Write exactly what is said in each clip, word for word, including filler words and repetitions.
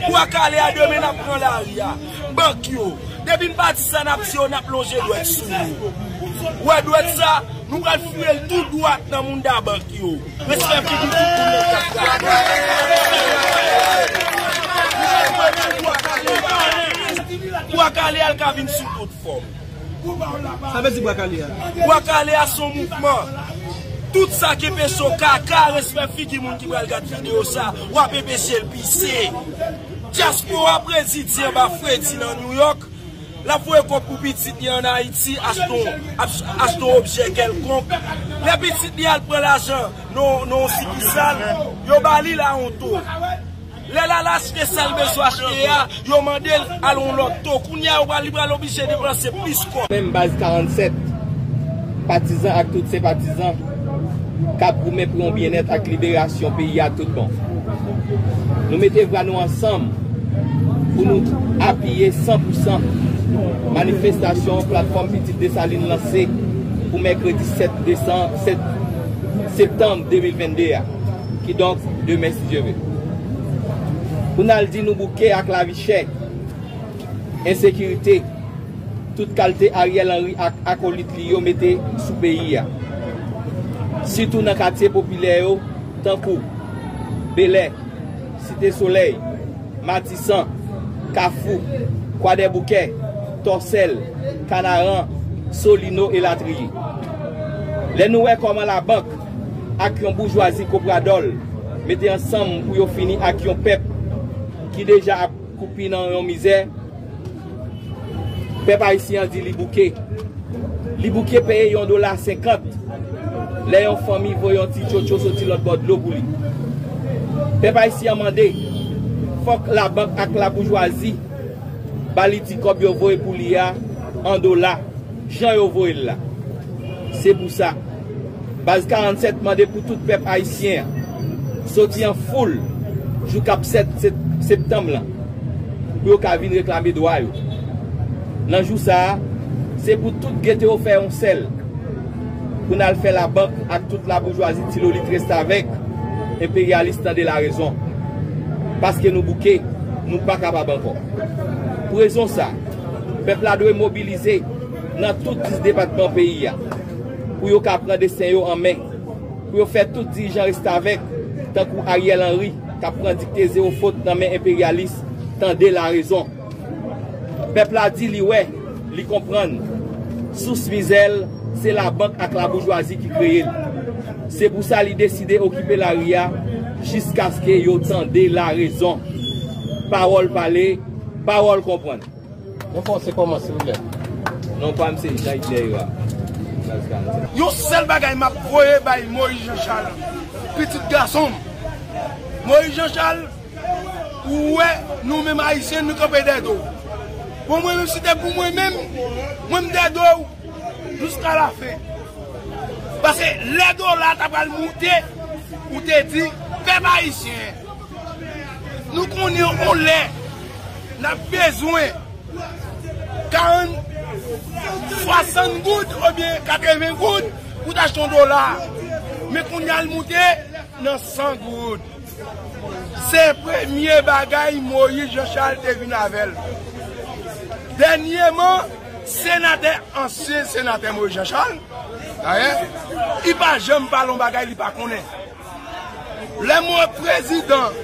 Bwa kale a demen n ap pran lari a. Bank yo. Depi n pa di sa n ap di yo, n ap lonje dwèt sou yo. Ou wè dwèt sa, nou pral foure l tou dwat nan mounda bank yo. Respè figi tout moun nan k ap gade. Bwa kale a l ka vin sou tout fòm. Sa vle di bwa kale a? Bwa kale a se yon mouvman. Tout sa ki enpeche w kaka, respè figi moun ki pral gad videyo sa, w ap enpeche l pise. Dyaspora prezidye anba fredi nan New York, l ap voye kòb pou pitit li ann Ayiti, achte yon, ap, achte yon objè kèlkonk. Lè pitit li al pran lajan nan, nan yon sikisal, yo ba li la yon to. Lè l al achte sa l bezwen achte a, yo mande l al yon lòt to. Kounye a, yo pral, li pral oblije depanse plis kòb. Menm baz karannsèt, patizan ak tout senpatizan k ap goumen pou yon byennèt ak liberasyon peyi a tout bon. Nou mete vwa nou ansanm pou nou apiye san pou san manifestasyon Platfòm Pitit Desalin lanse pou mèkredi sèt desanm, sèt septanm de mil venn de a. Kidonk, demen, si Dye ve. Pou n al di nou bouke ak lavi chè, ensekirite, tout kalte Ariel Henry ak akolit li yo mete sou peyi a. Sitou nan katye popilè yo, tankou Belè, Site Solèy, Matisan, Kafou, Kwadèboukè, Tòsèl, Kanaran, Solino elatriye. Lè nou wè kòman labank ak yon boujwazi kopradòl mete ansanm pou yo fini ak yon pèp ki deja ap koupi nan yon mizè, pèp ayisyen an di li bouke. Li bouke peye yon dola senkant lè yon fanmi voye yon ti tchotcho soti lòt bò dlo pou li. Pèp ayisyen an mande, fòk labank ak laboujwazi ba li ti kòb yo voye pou li a an dola, jan yo voye l la. Se pou sa, Baz karannsèt mande pou tout pèp ayisyen an soti an foul jou k ap sèt sep-, septanm lan, pou yo ka vin reklame dwa yo. Nan jou sa a, se pou tout gete yo fè yon sèl, pou n al fè labank ak tout laboujwazi tilolit restavèk enperyalis tande larezon. Paske nou bouke, nou pa kapab ankò. Pou rezon sa, pèp la dwe mobilize nan tout dis depatman peyi a, pou yo ka pran desten yo an men, pou yo fè tout dirijan restavèk, tankou Ariel Henry, k ap pran dikte zewo fot nan men enperyalis, tande larezon. Pèp la di li wè, li konprann. Sous mizè l, se labank ak laboujwazi ki kreye l. Se pou sa li deside okipe lari a jiskaske yo tande larezon. Pawòl pale, pawòl konprann. Non, pa w se kòman, silvouplè? Non pa m se Jean Ignaire. Yon sèl bagay m ap voye bay Moyiz Janchal, pitit gason m. Moyiz Janchal, ou wè, nou menm Ayisyen, nou kanpe dèyè do w. Bon, mwen menm, si te pou mwen menm, mwen m dèyè do w jiska lafen. Paske lè dola ta pral moute, ou te di, pèp ayisyen, nou konnen yon lè n ap bezwen karant, swasant goud oubyen katreven goud pou t achte yon dola. Men kounye a l moute nan san goud. Se premye bagay Moyiz Janchal te vin avè l. Dènyèman, senatè, ansyen senatè Moyiz Janchal, dayè, li pa janm pale yon bagay li pa konnen. Lè mwen prezidan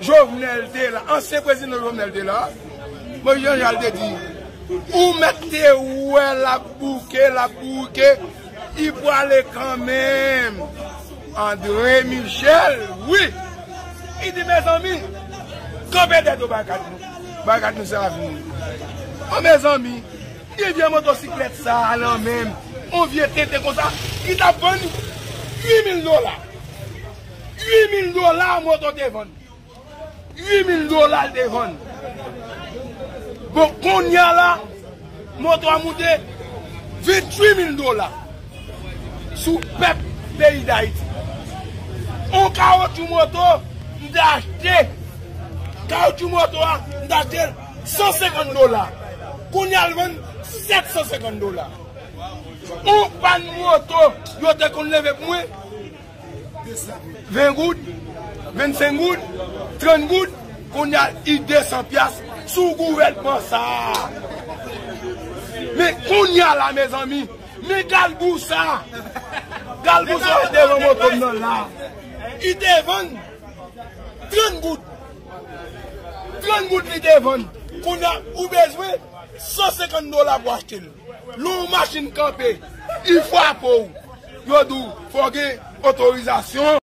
Jovenel te la, ansyen prezidan Jovenel te la, Moyiz Janchal te di, ou mèt te wè l ap bouke, l ap bouke, li prale kanmenm. André Michel, wi. Li di, mezanmi, kanpe dèyè do barikad nou. Barikad nou se avni. O mezanmi, gen vye motosiklèt sa a nan men m. Yon vye tenten konsa, ki t ap vann uit mil dola. Uit mil dola moto te vann. Uit mil dola l te vann. Bon, kounye a la, moto a moute venntuit mil dola sou pèp peyi Dayiti. On kawotchou moto, m te achte, kawotchou moto a, m te achte l san senkant dola. Kounye a l vann sèt san senkant dola. On pàn moto, yo te konn leve pou mwen, ven goud, vennsenk goud, trant goud, Kounye a, i de san pyas sou gouvènman sa a. Men kounye a la, mezanmi, men galgou sa. Galgou sa devan moto m nan la. I te vann trant goud. Trant goud li te vann. Kounye a, ou bezwen san senkant dola pou achte l. Lè yon machin kanpe, i frape w. Yo di w, fò w gen otorizasyon.